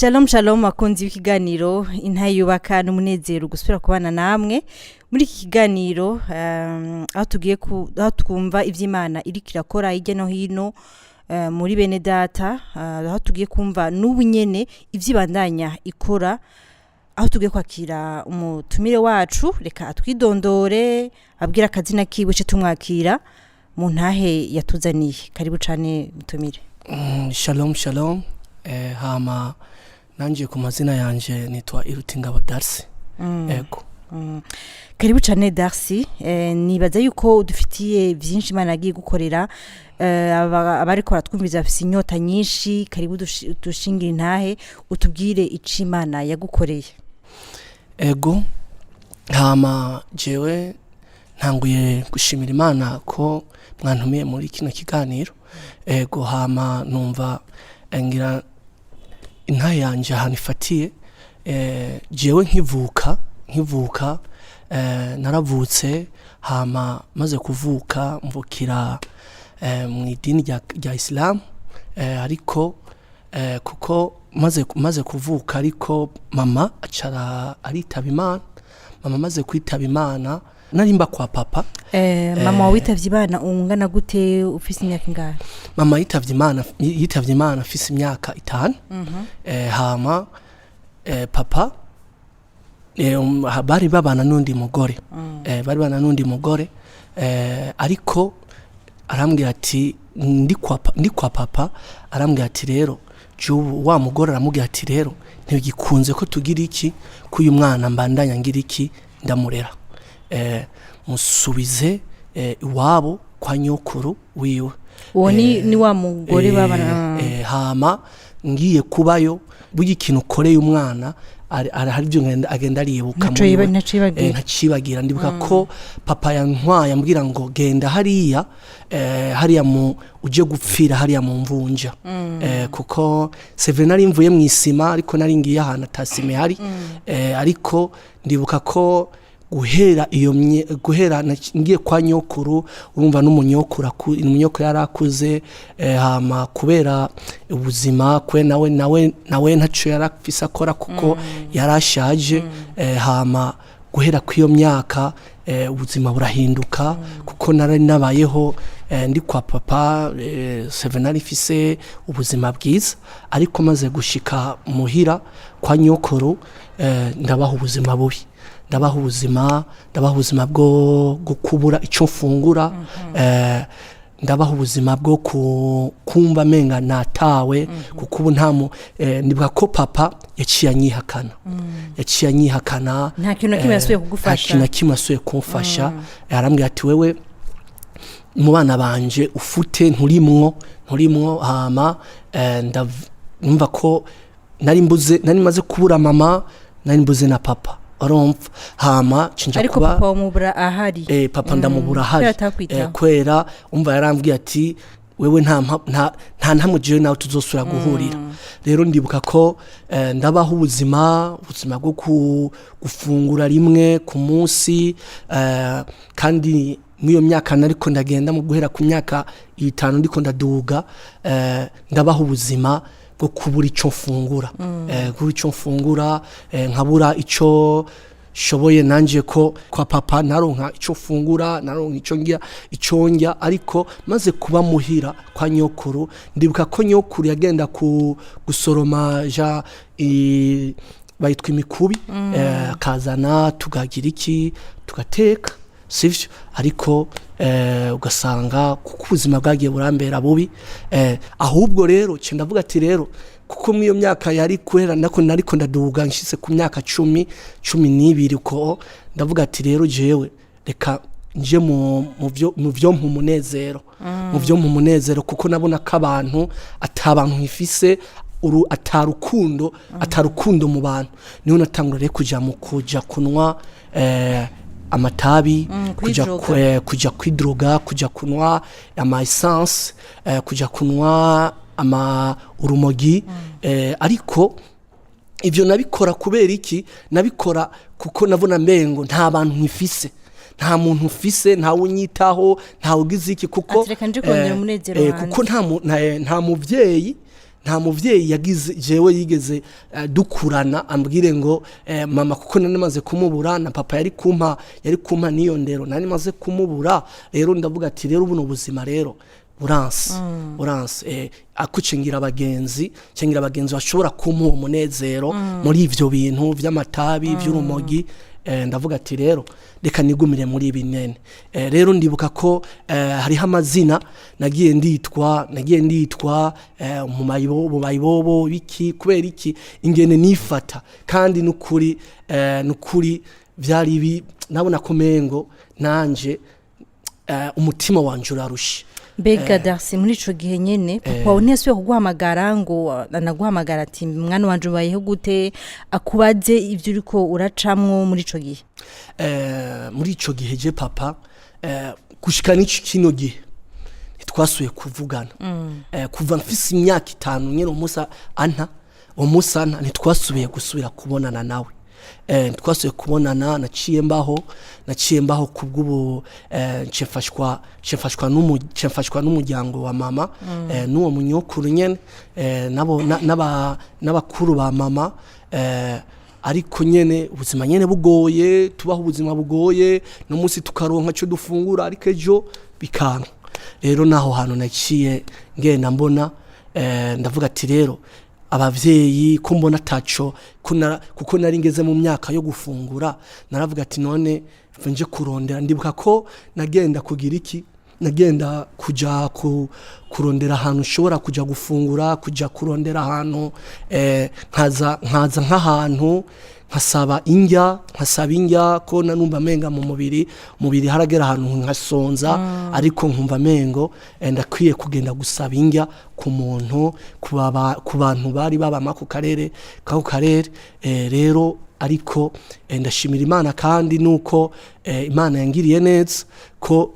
Shalom shalom, akunzi w'ikiganiro Intahe Yubaka, n'umunezero gusubira kubana namwe muri iki kiganiro, aho tugiye aho twumva ivy'Imana iriko irakora hirya no hino muri bene data, aho tugiye kumva n'ubu nyene ivyibandanya ikora, aho tugiye kwakira umutumire wacu. Reka atwidondore, abwira akazina kiwe, ce tumwakira mu ntahe yatuzaniye. Karibu cane, mutumire. Shalom shalom. Hama nanje ku mazina yanje nitwa Irutingabo Darcy. Ego. Karibu cane, Darcy. Nibaza yuko udufitiye vyinshi Imana yagiye gukorera. Abariko baratwumviza bafise inyota nyinshi. Karibu dushingire intahe, utubwire ico Imana yagukoreye. Ego, hama jewe ntanguye gushimira Imana ko mwantumiye muri kino kiganiro. Ego, hama numva ngira intahe yanje ahantu ifatiye. Jewe nkivuka, naravutse, hama maze kuvuka mvukira mu idini rya Islam, ariko kuko maze kuvuka, ariko mama acara aritaba Imana. Mama amaze kwitaba Imana, narimba kwa papa. Mama witavye Imana ungana gute, ufise imyaka ingahe? Mama yitavye Imana afise imyaka 5. Hama papa bari babana n'undi mugore, ariko arambwira ati ndi kwa papa, arambwira ati rero jubu wa mugore aramubwira ati rero ntigikunze ko tugira iki, ko uyu mwana mbandanya ngira iki, ndamurera, musubize iwabo kwa nyokuru wiwe. Uwo ni ni wa mugore babana? Hama ngiye kubayo, burya ikintu ukoreye umwana hari ibyo agenda aribuka Ntaco muri we. Ntaco yibagira. Ntacibagira. Ndibuka ko papa yantwaye ambwira ngo genda hariya, hariya mu uje gupfira hariya mu mvunja, kuko seve nari mvuye mu isima, ariko nari ngiye ahantu atasima ihari. Ariko ndibuka ko guhera iyo guhera ngiye kwa nyokuru, urumva n'umunyokuru umunyokuru yari akuze. Hama kubera ubuzima kwe nawe ntaco yari afise akora kuko yari ashaje. Hama guhera kw'iyo myaka, ubuzima burahinduka, kuko nari nabayeho ndi kwa papa, seve nari mfise ubuzima bwiza, ariko maze gushika muhira kwa nyokuru, ndabaha ubuzima bubi, ndabaha ubuzima bwo kubura icyo mfungura, ndabaha ubuzima bwo kumva menga natawe, kuko ubu nta mu ndibuka ko papa yaciye anyihakana, yaciye anyihakana. Nta kintu na kimwe yasubiye kugufasha. Nta kintu na kimwe yasubiye kumfasha. Arambwira ati wewe mu bana banje ufute, nturimwo, nturimwo. Hama numva ko nari mbuze, nari maze kubura mama, nari mbuze na papa, urumva. Hama cinja Ariko kuba papa wamubura ahari? Papa ndamubura Kubera ahari. atakwitaho. Kwera umva yarambwiye ati wewe nta ntamwe jewe nawe tuzosubira guhurira. Rero ndibuka ko ndabaho ubuzima bwo gufungura rimwe ku munsi, kandi muri iyo myaka nariko ndagenda mu guhera ku myaka 5 ndiko ndaduga, ndabaho ubuzima bwo kubura ico mfungura, kubura ico mfungura, nkabura ico shoboye nanje ko kwa papa naronka ico fungura, naronka ico ngira, ico ndya. Ariko maze kuba muhira kwa nyokuru, ndibuka ko nyokuru yagenda ku gusoroma ja bayitwa imikubi, akazana, tugagira iki, tugateka, sivyo? Ariko ugasanga kuko ubuzima bwagiye burambera bubi, ahubwo rero ce ndavuga ati rero kuko muri iyo myaka yari guhera nako nariko ndaduga, nshitse ku myaka 10, 12, ko ndavuga ati rero jewe reka nje mu vyo mpa umunezero, mu vyo mpa umunezero, kuko nabona ko abantu atabantu nkifise uru atarukundo mu bantu. Niho natangura rero kuja mu kuja kunwa amatabi, kuja Kwidroga. Kuja kwidroga, kuja kunwa ama essence, kuja kunwa ama urumogi. Ariko ivyo nabikora kubera iki? Nabikora kuko nabona mbengo nta bantu nkifise, nta muntu mfise, ntawe unyitaho, ntawe ugize iki, kuko Ati, "Reka nje kurondera umunezero hanze." Kuko nta muvyeyi Nta muvyeyi yagize jewe yigeze dukurana ambwire ngo mama, kuko nari maze kumubura, na papa yari kumpa niyo ndero, nari maze kumubura. Rero ndavuga ati rero buno buzima rero buranse akucengira abagenzi, cengira abagenzi bashobora kumuha umunezero muri ivyo bintu vy'amatabi, vy'urumogi. Ndavuga ati rero reka nigumire muri ibi nyene. Rero ndibuka ko hariho amazina nagiye nditwa mu mayibobo biki, kubera iki ingene nifata. Kandi nukuri vyari bi nabona ko mengo nanje umutima wanje urarushe. Mbega Darcy, muri ico gihe nyene papa wawe ntiyasubiye kuguhamagara ngo anaguhamagara ati: "Mwana wanje, ubayeho gute?" akubaze ivyo uriko uracamwo muri ico gihe? Muri ico gihe je papa gushika n'iki kino gihe ntitwasuye kuvugana. Kuva mfise imyaka 5 nyene, umunsi anta ntitwasubiye gusubira kubonana nawe. Ntitwasubiye kubonana. Naciye mbaho kubw'ubu nce mfashwa n'umuryango wa mama, n'uwo munyokuru nyene, nabo n'abakuru ba mama. Ariko nyene ubuzima nyene bugoye, tubaho ubuzima bugoye, no munsi tukaronka cyo dufungura, ariko ejo bikanka. Rero naho hantu naciye ngenda mbona, ndavuga ati rero abavyeyi ko mbona ataco kuko nari ngeze mu myaka yo gufungura, naravuga ati none nje kurondera. Ndibuka ko nagenda kugira iki, nagenda kuja kurondera ahantu ushobora kuja gufungura, kuja kurondera ahantu, nkaza nk'ahantu nkasaba indya ko nanumva menga mu mubiri haragera ahantu nkasonza, ariko nkumva mengo ndakwiye kugenda gusaba indya ku muntu, ku bantu bari babama ku karere kako karere. Rero ariko ndashimira Imana kandi nuko Imana yangiriye neza ko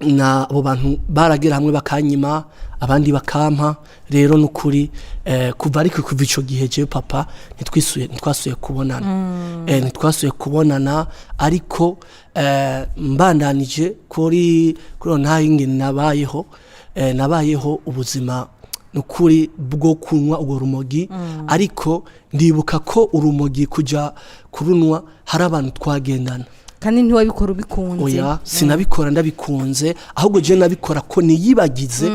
na abo bantu baragera hamwe bakanyima, abandi bakampa. Rero nukuri kuva, ariko kuva ico gihe je papa ntitwasuye kubonana. Ntitwasuye kubonana, ariko mbandanije kuri nta nabayeho, nabayeho ubuzima nukuri bwo kunywa urwo rumogi. Ariko ndibuka ko urumogi kuja kurunwa hari abantu twagendana. Kandi ntiwabikora ubikunze? Oya, sinabikora ndabikunze, ahubwo je nabikora ko niyibagize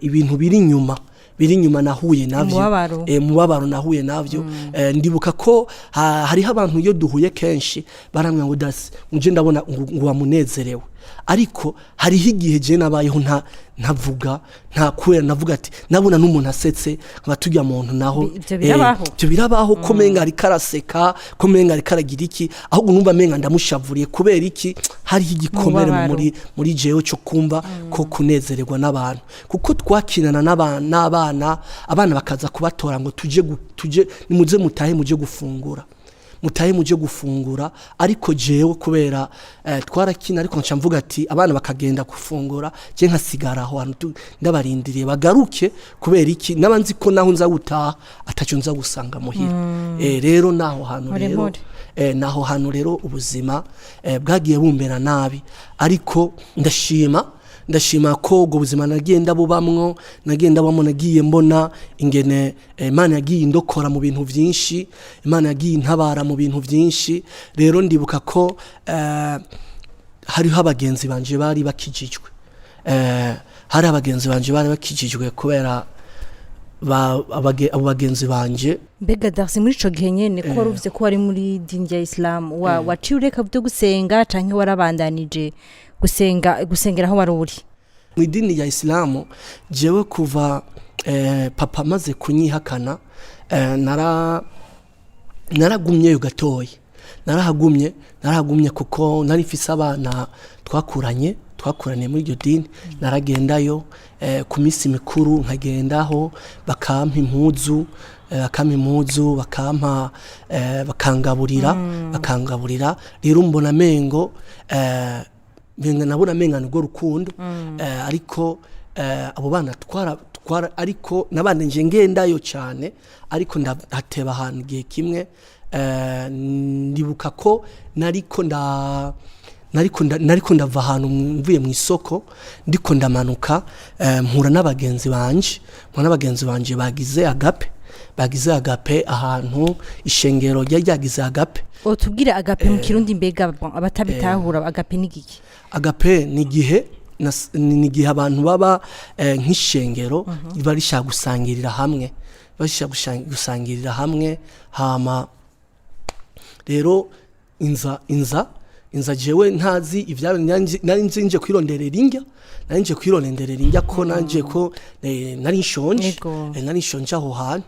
ibintu biri inyuma nahuye navyo. Umubabaro. Mubabaro nahuye navyo. Ndibuka ko hariho abantu iyo duhuye kenshi barambwira ngo: "Dasi nje ndabona ngo wamunezerewe." Ariko hariho igihe je nabayeho nta ntavuga, nta kubera navuga ati nabona n'umuntu asetse nkaba tujya muntu naho. Ivyo birabaho. Ivyo birabaho ko menga ariko araseka, ko menga ariko aragira iki, ahubwo numva menga ndamushavuriye. Kubera iki? Hariho igikomere Umubabaro. muri jewe cyo kumva ko kunezererwa n'abantu, kuko twakinana n'abana, abana bakaza kubatora ngo tuje nimuze mutahe muje gufungura, mutahe muje gufungura. Ariko jewe kubera twarakina, ariko nca mvuga ati abana bakagenda gufungura, je nkasigara aho hantu ndabarindiriye bagaruke. Kubera iki? Naba nzi ko naho nza gutaha ataco nza gusanga muhira. Rero naho hantu Mpore rero mpore. Naho hantu rero ubuzima bwagiye bumbera nabi. Ariko ndashima ko ubwo buzima nagiye ndabubamwo, nagiye ndabamo, nagiye mbona ingene Imana yagiye indokora mu bintu byinshi, Imana yagiye intabara mu bintu byinshi. Rero ndibuka ko hariho abagenzi banje bari bakijijwe, hari abagenzi banje bari bakijijwe kubera abo bagenzi banje. Mbega Darcy, muri ico gihe nyene ko wari uvuze ko wari muri dini rya Islam, waciye ureka byo gusenga canke warabandanije gusenga, gusengera aho wari uri? Mu idini ya Isilamu, jewe kuva papa amaze kunyihakana, naragumyeyo gatoya. Narahagumye kuko nari mfise abana twakuranye muri iryo dini. Naragendayo ku minsi mikuru, nkagendaho bakampa impuzu, bakampa bakangaburira. Rero mbona mengo menga nabona menga nubwo rukundo, ariko abo bana twara, ariko nabanje nje ngendayo cyane, ariko ndahateba ahantu igihe kimwe. Ndibuka ko nariko nda Nariko ndava ahantu mvuye mu isoko, ndiko ndamanuka, mpura n'abagenzi banje, bagize agape, ahantu ishengero ryari ryagize agape. Otubwire agape mu Kirundi, mbega bon, abatabitahura, agape ni giki? Agape ni igihe ni igihe abantu baba nk'ishengero riba rishaka gusangirira hamwe, hama rero inza jewe ntazi ivyaro, nari nzi nje kwironderera indya, ko nanje ko nari nshonje. Nari nshonje aho hantu.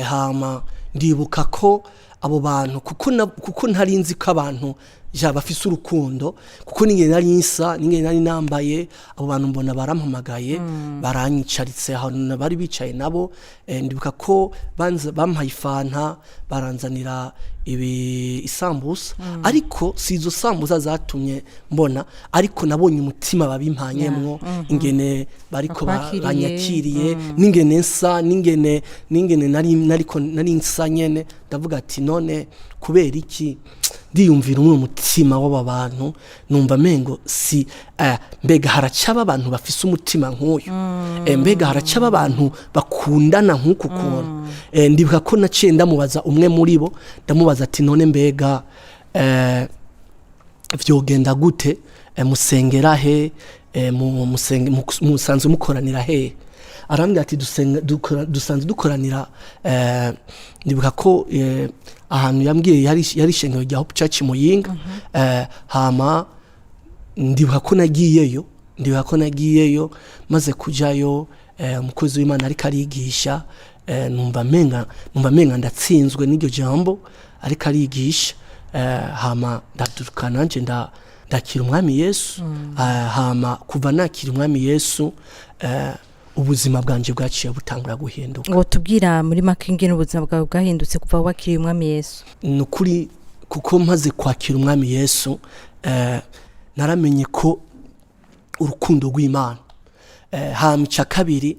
Hama ndibuka ko abo bantu, kuko ntari nzi ko abantu ja bafise urukundo, kuko ningene nari nsa, ningene nari nambaye, abo bantu mbona barampamagaye, baranyicaritse ahantu bari bicaye nabo. Ndibuka ko bampaye ifanta, baranzanira ibi isambusa, ariko si izo sambusa zatumye mbona, ariko nabonye umutima babimpanyemwo, ingene bariko Bakwakiriye. banyakiriye, n'ingene nsa, n'ingene nari nariko nari nsa nyene. Ndavuga ati: "None kubera iki?" Ndiyumvira umwe umutima w'aba bantu, numva mengo si mbega haracaba abantu bafise umutima nk'uyu? Mbega haracaba abantu bakundana nk'uku kuntu? Ndibuka ko naciye ndamubaza umwe muri bo, ndamubaza ati: "None mbega vyogenda gute? Musengera he? Musanzwe mukoranira he?" Arambwira ati: "Dusenga, dusanzwe dukoranira." Ndibuka ko ahantu yambwiye yari ishengero rya Hope Church Muyinga. Hama ndibuka ko nagiyeyo, maze kujayo, umukozi w'Imana ariko arigisha, numva menga ndatsinzwe n'iryo jambo ariko arigisha. Hama ndaduruka nanje ndakira Umwami Yesu. Hama kuva nakira Umwami Yesu, ubuzima bwanje bwaciye butangura guhinduka. Ngo tubwira muri make ingene ubuzima bwawe bwahindutse kuva wakiriye Umwami Yesu. Ni ukuri, kuko maze kwakira Umwami Yesu, naramenye ko urukundo rw'Imana, hama icya kabiri,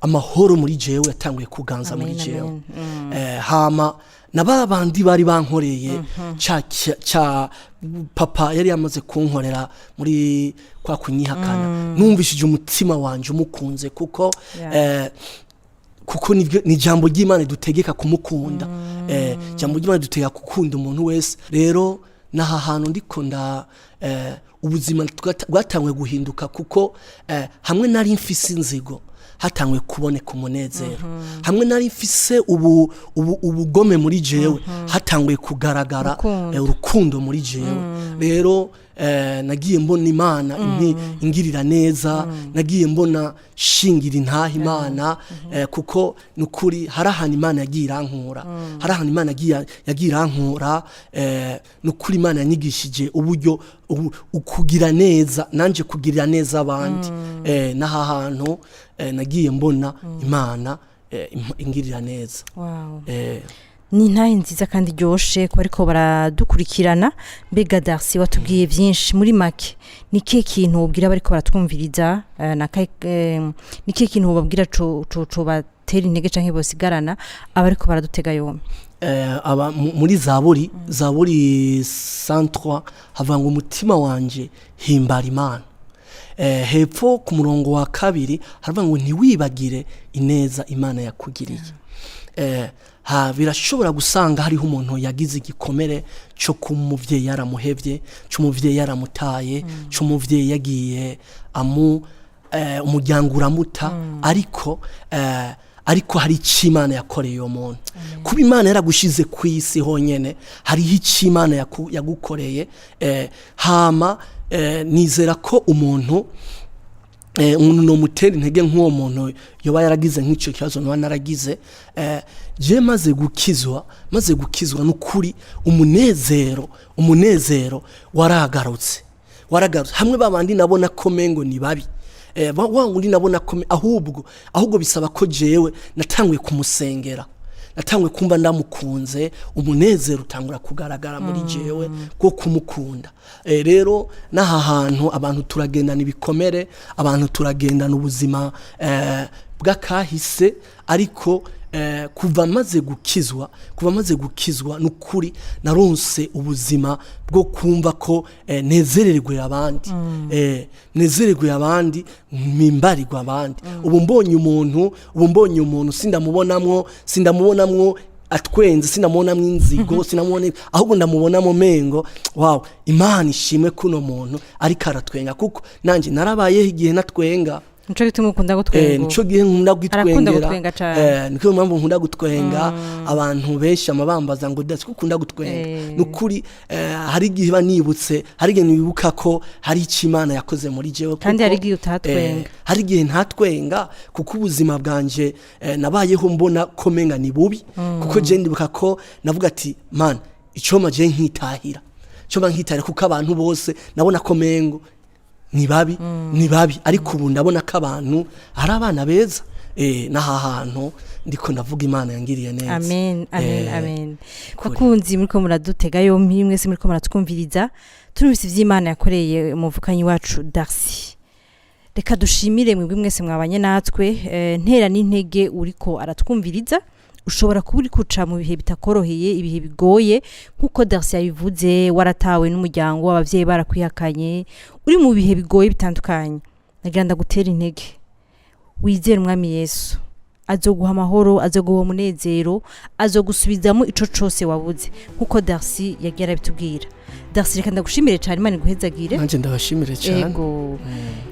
amahoro muri jewe yatanguye kuganza muri Amen, jewe. amen. Hama na ba bandi bari bankoreye ca papa yari yamaze kunkorera muri kwa kunyihakana, numvishije umutima wanje umukunze, kuko kuko ni ijambo ry'Imana dutegeka kumukunda. Ijambo ry'Imana dutegeka gukunda umuntu wese. Rero n'aha hantu ndiko nda ubuzima bwatanguye guhinduka, kuko hamwe nari mfise inzigo hatanguye kuboneka umunezero, hamwe nari mfise ubugome muri jewe hatanguye kugaragara Urukundo. Urukundo muri jewe. Rero nagiye mbona Imana ingirira neza, nagiye mbona shingira intaha Imana, kuko nukuri hari ahantu Imana yagiye irankura, hari ahantu Imana yagiye irankura. Nukuri Imana yanyigishije uburyo ukugira neza, nanje kugirira neza abandi. N'aha hantu nagiye mbona Imana ingirira neza. Ni intahe nziza kandi iryoshe kuba ariko baradukurikirana. Mbega Darcy, watubwiye byinshi. Muri make, ni kihe kintu wobwira bariko baratwumviriza, ni kihe kintu wobabwira co batera intege canke bosigarana abariko baradutega yombi? Aba muri Zaburi 103 havuga ngo: "Umutima wanje, himbara Imana." Hepfo ku murongo wa kabiri haravuga ngo: "Ntiwibagire ineza Imana yakugiriye." Ha birashobora gusanga hariho umuntu yagize igikomere cyo kuba umuvyeyi yaramuhevye, cy'umuvyeyi yaramutaye, cy'umuvyeyi yagiye amu umuryango uramuta, ariko hari icyo Imana yakoreye uwo muntu. Kuba Imana yaragushize ku isi honyene, hariho icyo Imana yagukoreye. Hama nizera ko umuntu nomutera intege nk'uwo muntu yoba yaragize nk'icyo kibazo noba naragize. Je maze gukizwa, n'ukuri umunezero waragarutse. Hamwe babandi nabona ko mengo ni babi, wa wundi nabona ko ahubwo bisaba ko jewe natanguye kumusengera, natanguye kumva ndamukunze, umunezero utangura kugaragara muri jewe bwo kumukunda. Rero n'aha hantu abantu turagendana ibikomere, abantu turagendana ubuzima bw'akahise, ariko kuva maze gukizwa nukuri naronse ubuzima bwo kumva ko nezererwe abandi, nezererwe abandi, mpimbarirwe abandi. Ubu mbonye umuntu sindamubonamwo atwenze, sindamubonamwo inzigo, sinamubona, ahubwo ndamubonamo mengo wow, Imana ishimwe kuno muntu ariko aratwenga, kuko nanjye narabayeho igihe natwenga. Nico gituma ukunda gutwenga. Nico gihe nkunda Arakunda gutwengera. gutwenga cane. Nico mpamvu nkunda gutwenga. Abantu benshi amabambaza ngo dasi ukunda gutwenga. Nukuri hari igihe banibutse, hari igihe nibuka ko hari icyo Imana yakoze muri jewe. Kandi kuko, hari igihe utatwenga. Hari igihe ntatwenga kuko ubuzima bwanje nabayeho mbona ko menga ni bubi, kuko je ndibuka ko navuga ati man, icoma je nkitahira, icoma nkitahira, kuko abantu bose nabona ko mengo ni babi, ni babi. Ariko ubu ndabona ko abantu ari abana beza. N'aha hantu ndiko ndavuga Imana yangiriye neza. Amen, amen. Amen. Kuri. Bakunzi muriko muradutega yompi, mwese muriko muratwumviriza, turumvise ivy'Imana yakoreye umuvukanyi wacu Darcy. Reka dushimire mwebwe mwese mwabanye natwe. Ntera n'intege uriko aratwumviriza, ushobora kuba uri kuca mu bihe bitakoroheye, ibihe bigoye, nk'uko Darcy yabivuze, waratawe n'umuryango, abavyeyi barakwihakanye, uri mu bihe bigoye bitandukanye. Nagira ndagutera intege, wizere Umwami Yesu, azoguha amahoro, azoguha umunezero, azogusubizamo ico cose wabuze, nkuko Darcy yagiye arabitubwira. Darcy, reka ndagushimire cyane, Imana iguhezagire. Nanjye ndabashimire cyane. Ego,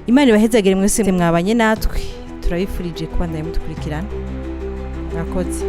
Imana ibahezagire mwese mwabanye natwe. Turabifurije kubandanya mudukurikirana. Mwakoze.